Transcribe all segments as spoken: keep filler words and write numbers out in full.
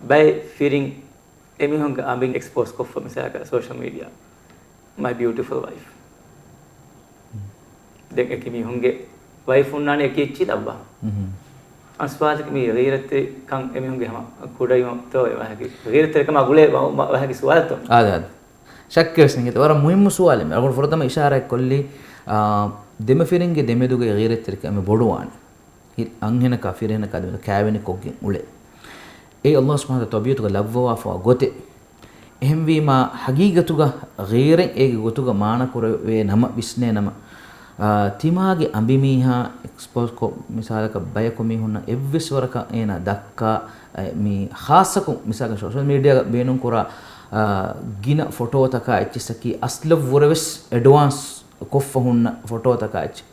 ބައެއް ފިރިން އެމީހުންގެ އަނބިން އެކްސްޕޯސް ކޮށްފަ، މިސާލަކަށް ސޯޝަލް މީޑިއާ، "My beautiful wife." ދެން އެކި މީހުންގެ ވައިފް ހުންނާނެ އެކި އެއްޗި ލައްވާ. އަންސުވާލަކީ މީ ޣީރަތްތެރިކަން އެމީހުންގެ ހަމަ ކުޑައިމަ ތޯ ވަހަކި ޣީރަތްތެރިކަމާ ގުޅޭ ވަ-، ވަ-، ވަހަކި ސުވާލުތޯ؟ އާދެ، އާދެ. ޝައްކެއް ވެސް ނެތް. ވަރަށް މުހިއްމު ސުވާލެއް. އަޅުގަނޑު ފުރަތަމަ އިޝާރާތް ކޮށްލީ، އާ، ދެމަފިރިންގެ ދެމެދުގައި ޣީރަތްތެރިކަމެއް ބޮޑުވާނެ. އަންހެނަކާ ފިރިހެނަކާ ދެމެދު ކާވެނި ކޮށްގެން އުޅޭ. އެއީ ﷲ ސުބްޙާނަހޫ ވަތަޢާލާ ތަބީޢަތުގަ ލައްވަވާފަވާ ގޮތެއް. އެހެންވީމާ، ޙަޤީޤަތުގަ ޣީރަތް އޭގެ ގޮތުގަ މާނަ ކުރެވޭ ނަމަ، ވިސްނޭ ނަމަ، އާ، ތިމާގެ އަނބިމީހާ އެކްސްޕޯސް ކޮށް، މިސާލަކަށް ބަޔަކު މީހުންނަށް އެއްވެސް ވަރަކަށް އޭނާ ދައްކާ، އެ، މި ޚާއްޞަކޮށް، މިސާލަކަށް ސޯޝަލް މީޑިއާގަ ބޭނުން ކުރާ، އާ، ގިނަ ފޮޓޯތަކާ އެއްޗިއްސަކީ އަސްލަށްވުރެ ވެސް އެޑްވާންސް ކޮށްފަ ހުންނަ ފޮޓޯތަކާ އެއްޗެއް.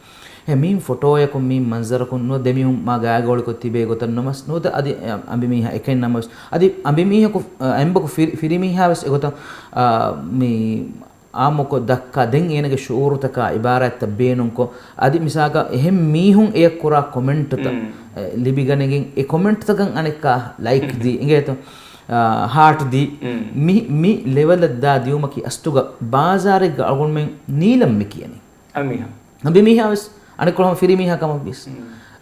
އެ މީން ފޮޓޯއަކުން މީން މަންޒަރަކުން ނުވަ ދެމީހުން މާ ގާގޯޅިކޮށް ތިބޭ ގޮތަށް ނަމަވެސް، ނުވަތަ އަދި އަނބިމީހާ އެކަން ނަމަވެސް، އަދި އަނބިމީހަކު، އަ، އަނބަކު ފިރި-، ފިރިމީހާ ވެސް އެގޮތަށް، އާ، މި އާއްމުކޮށް ދައްކާ ދެން އޭނަގެ ޝުޢޫރުތަކާ އިބާރާތްތައް ބޭނުންކޮށް، އަދި މިސާލަކަށް އެހެން މީހުން އެޔަށް ކުރާ ކޮމެންޓުތައް، އެ، ލިބިގަނެގެން އެ ކޮމެންޓުތަކަށް އަނެއްކާ ލައިކް ދީ، އިނގޭތޯ؟ އާ، ހާޓް ދީ، މި، މި ލެވެލަށް ދާ ދިއުމަކީ އަސްލުގަ ބާޒާރެއްގަ އަޅުގަނޑުމެން ނީލަން މި ކިޔަނީ. އަނބިމީހާ. އަނބިމީހާ ވެސް އަނެއްކޮޅަށް ހަމަ ފިރިމީހާ ކަމަށްވިޔަސް.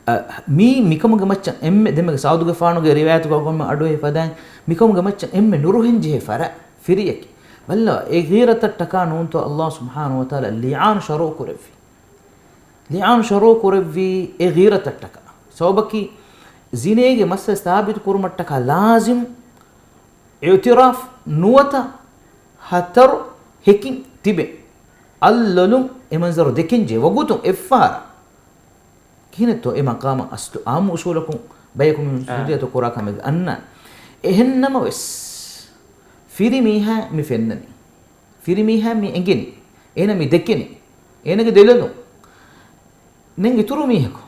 އަ، މީ މިކަމުގެ މައްޗަށް އެންމެ ދެންމެގެ ސަޢުދުގެފާނުގެ ރިވާޔަތުގަ އަޅުގަނޑުމެން އަޑުއެހި ފަދައިން މިކަމުގެ މައްޗަށް އެންމެ ނުރުހެން ޖެހޭ ފަރާތް ފިރިއަކީ. ބައްލަވާ، އެ ޣީރަތަށްޓަކާ ނޫންތޯ ﷲ ސުބްޙާނަހޫ ވަތަޢާލާ ލިޢާން ޝަރުޢު ކުރެއްވީ. ލިޢާން ޝަރުޢު ކުރެއްވީ އެ ޣީރަތަށްޓަކާ. ސަބަބަކީ ޒިނޭގެ މައްސަލަ ސާބިތު ކުރުމަށްޓަކާ ލާޒިމް އިޢުތިރާފް ނުވަތަ ހަތަރު ހެކިން ތިބެ އަތްލޮލުން އެ މަންޒަރު ދެކެން ޖެހޭ ވަގުތުން އެއްފަހަރަށް. ކިހިނެއްތޯ އެ މަޤާމަށް އަސްލު އާއްމު އުސޫލަކުން ބަޔަކު މީހުން ސުޖޫދަތައް ކުރާ ކަމެއް އަންނާނެ. އެހެންނަމަވެސް، ފިރިމީހާ މި ފެންނަނީ. ފިރިމީހާ މި އެނގެނީ. އޭނަ މި ދެކެނީ. އޭނަގެ ދެލޮލުން. ދެން އިތުރު މީހަކު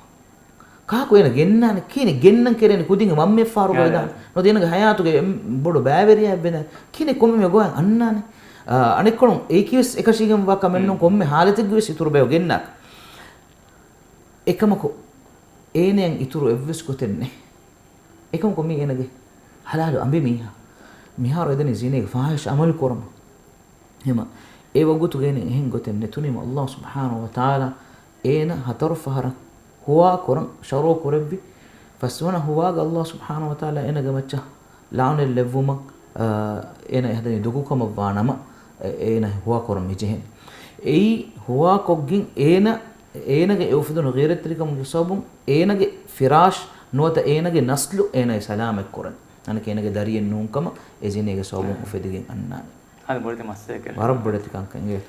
ކާކު އޭނަ ގެންނާނެ؟ ކިހިނެއް ގެންނަން ކެރޭނެ ކުދިންގެ މަންމައެއް ފާރުގަ ވެދާނެ. ނުވަތަ އޭނަގެ ހަޔާތުގެ އެން ބޮޑު ބައިވެރިޔާއެއް ވެދާނެ. ކިހިނެއް ކޮންމެ ގޮވާ އަންނާނެ. އަ، އަނެއްކޮޅުން އެކިވެސް އެކަށީގެން ވާ ކަމެއްނޫން ކޮންމެ ހާލަތެއްގެވެސް އިތުރު ބަޔަކު ގެންނާކަށް. އެކަމަކު އޭނައަށް އިތުރު އެއްވެސް ގޮތެއް ނެތް. އެކަމަކު މީ އޭނަގެ ހަލާލު އަނބިމީހާ. މިހާރު އެދެނީ ޒިނޭގެ ފާޙިޝް ޢަމަލު ކުރަމުން. ހަމަ އެ ވަގުތުގައި އެހެން ގޮތެއް ނެތުނީމަ ﷲ ސުބްޙާނަހޫ ވަތަޢާލާ އޭނަ ހަތަރު ފަހަރަށް ހުވާ ކުރަން ޝަރުޢު ކުރެއްވި. ފަސްވަނަ ހުވާގަ ﷲ ސުބްޙާނަހޫ ވަތަޢާލާ އޭނަގެ މައްޗަށް ލަޢުނަތް ލެއްވުމަށް، އާ، އޭނަ ހަދަނީ ދޮގުކަމަށްވާ ނަމަ، އޭނަ ހުވާ ކުރަން މިޖެހެނީ. އެއީ ހުވާ ކޮށްގެން އޭނަ، އޭނަގެ އެ އުފެދުނު ޣީރަތްތެރިކަމުގެ ސަބަބުން އޭނަގެ ފިރާޝް ނުވަތަ އޭނަގެ ނަސްލު އޭނަ ސަލާމަތް ކުރަން. އަނެކޭ އޭނަގެ ދަރިއެއް ނޫންކަމަށް އެ ޒިނޭގެ ސަބަބުން އުފެދިގެން އަންނާނެ. އަދި ބޮޑެތި މައްސަލައެއް. ވަރަށް ބޮޑެތި ކަންކަން އިނގޭ.